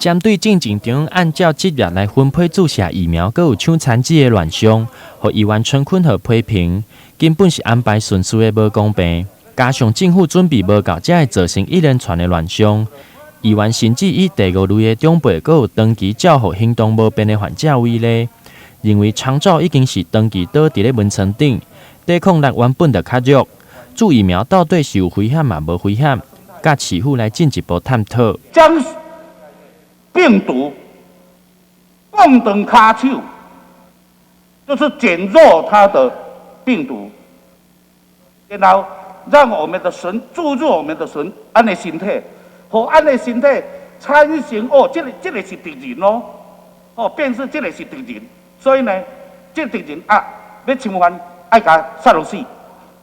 針對進前中央按照職業來分配注射疫苗，閣有搶餐紙的亂象，予議員陳坤和批評，根本是安排順序的無公平，加上政府準備無夠，才會造成一連串的亂象。議員甚至以第五類的長輩，閣有長期照護行動無便的患者為例，認為長照已經是長期倒佇咧門床頂，抵抗力原本就較弱，注疫苗到底是有危險嘛無危險？佮市府來進一步探討。將病毒降斷跤手，就是減弱它的病毒，然後讓我們的身注入我們的身，按呢身體，予按呢身體產生哦，這個是敵人咯，哦，變成這個是敵人，所以呢，這個敵人啊，欲侵犯愛共殺落死，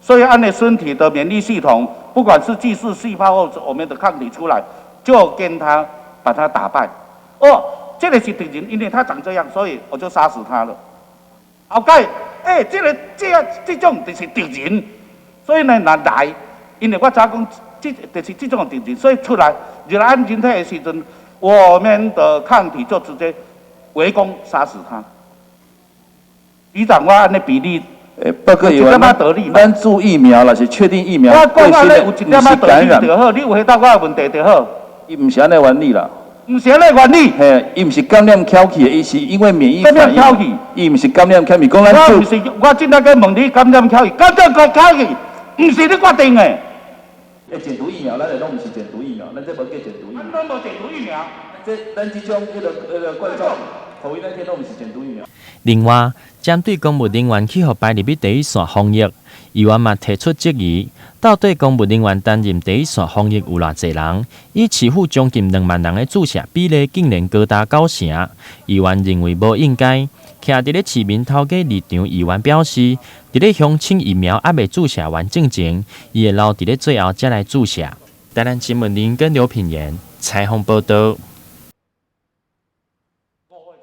所以按呢身體的免疫系統，不管是巨噬細胞或者我們的抗體出來，就跟他把他打敗。哦，這個是敵人，因為他長這樣，所以我就殺死他了。後蓋，欸，這個這這種就是敵人，所以呢，若來，因為我早講，這就是這種敵人，所以出來入來人體的時陣，我們的抗體就直接圍攻殺死他。局長，我按呢比例，欸，報告議員，咱注疫苗若是確定疫苗我講按呢有一點仔道理就好，你有回答我的問題就好。伊毋是按呢原理啦。毋是按呢原理。嘿，伊毋是感染蹺起的，伊是因為免疫反應。伊毋是感染蹺起，講咱我毋是，我正在問你感染蹺起，感染蹺起，毋是你決定的。欸，減毒疫苗，咱的攏毋是減毒疫苗，咱這無叫減毒疫苗。咱攏無減毒疫苗。這咱這種彼個冠狀，COVID-19攏毋是減毒疫苗。另外，針對公務人員去予排入去第一線防疫，議員嘛提出質疑，到底公務人員擔任第一線防疫有偌濟人？以市府將近2萬人的注射比例，竟然高達九成，議員認為無應該。徛佇咧市民頭家立場，議員表示，佇咧鄉親疫苗猶未注射完進前，伊會留佇咧最後才來注射。台南新聞林跟劉品言採訪報道。